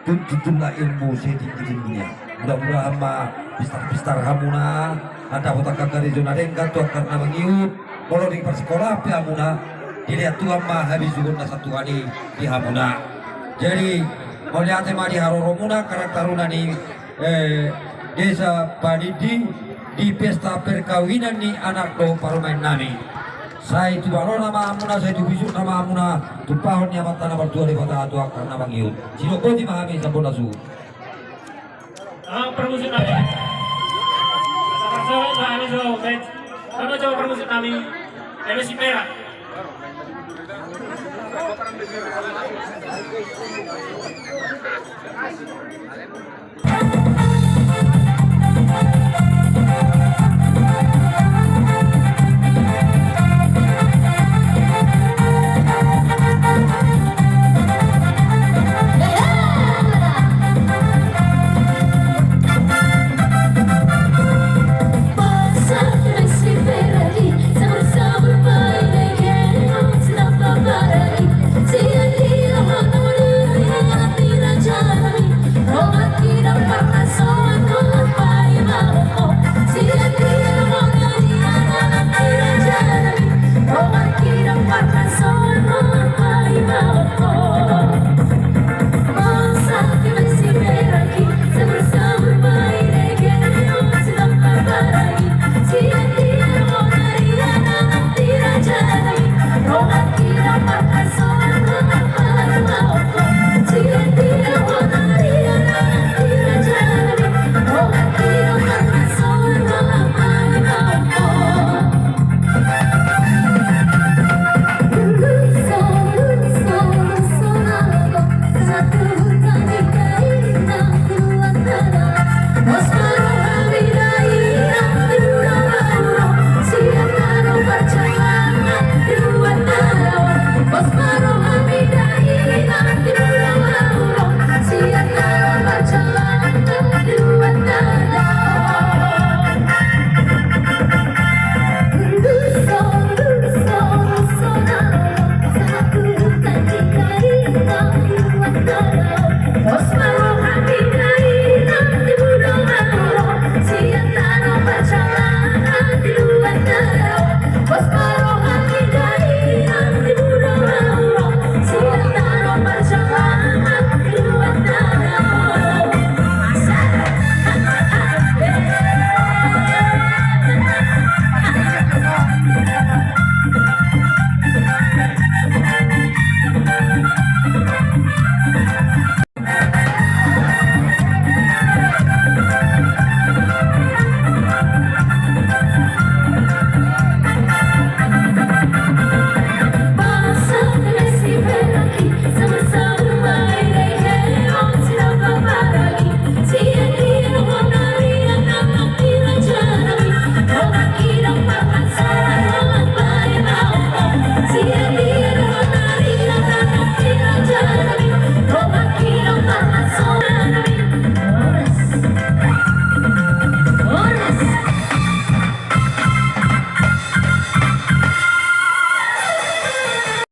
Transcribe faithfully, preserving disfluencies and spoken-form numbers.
Tuntunlah ilmu setinggi-tingginya. Mudah-mudahan ma pistar-pistar hamuna, anda botak kagari zona denggan tu angka na mangihut, molo di parsikola pe hamuna, dilehon Tuhan ma habisuhon na satuan i di hamuna. Jadi mauliate ma di haroromuna, karang taruna ni eh, desa Padindi di pesta perkawinan ni anak dohot parumaen nami. Sai tu balona ma hamuna, sai tu bisukna ma hamuna, tumpahon ni Amanta na martua Debata tu angka na mangihut. Sidok boti ma hami sambona suhut. Ah, parmusik nami. Sabar, sabar, sabar, sabar. Hami jo parmusik nami. Hami si Pera.